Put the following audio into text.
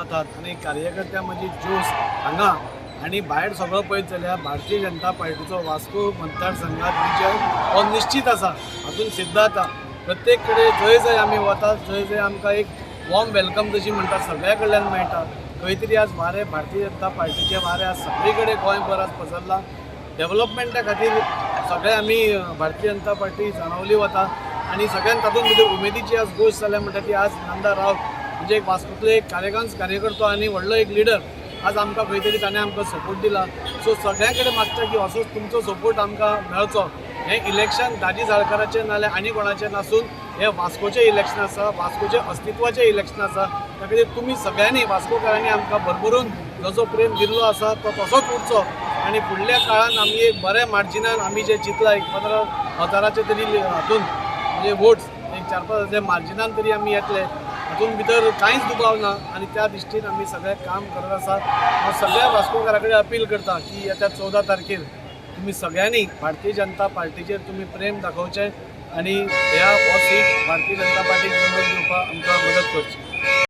जातात आनी कार्यकर्त्यां मदीं जोश हांगा आनी भायर सगळो पळयत जाल्यार भारतीय जनता पार्टीचो वास्को मतदारसंघात विजय हो निश्चीत आसा. हातून सिद्ध जाता. प्रत्येक कडेन जंय जंय आमी वतात, जंय जंय आमकां एक वॉर्म welcome जशी म्हणटा सगळ्या कडल्यान मेळटा. खंय तरी आज वारें भारतीय जनता पार्टीचें वारें आज सगळे कडेन गोंयभर आज पसरलां. डेवलपमेंटा खातीर सगळे आमी भारतीय जनता पार्टी जाणवली वता आनी सगळ्यांत तातूंत भितर उमेदीची आज गोश्ट जाल्या म्हणटा ती आज नंदा रावत, म्हणजे एक वास्कोतलो एक कार्यकर्तो आनी व्हडलो एक लिडर, आज आमकां खंय तरी ताणें आमकां सपोर्ट दिला. सो सगळ्यां कडेन मागता की असोच तुमचो सपोर्ट आमकां मेळचो. हें इलेक्शन दाजी साळकाराचें नाल्यार आनी कोणाचें नासून हें वास्कोचें इलेक्शन आसा, वास्कोचें अस्तित्वाचें इलेक्शन आसा. त्या खातीर तुमी सगळ्यांनी वास्कोकारांनी आमकां भरभरून जसो प्रेम दिल्लो आसा तो तसोच उरचो आनी फुडल्या काळान आमी एक बऱ्या मार्जिनान आमी जें चिंतलां, एक 15,000चे तरी हातून, म्हणजे वोट्स एक 4-5 हजार मार्जिनान तरी आमी येतले, हातून भितर कांयच दुबाव ना. आनी त्या दृश्टीन आमी सगळें काम करत आसा. हांव सगळ्या वास्कोकारा कडेन अपील करता की येत्या 14 तारखेर तुमी सगळ्यांनी भारतीय जनता पार्टीचेर तुमी प्रेम दाखोवचें आनी ह्या हो सीट भारतीय जनता पार्टीक मेळोवन दिवपाक आमकां मदत करची.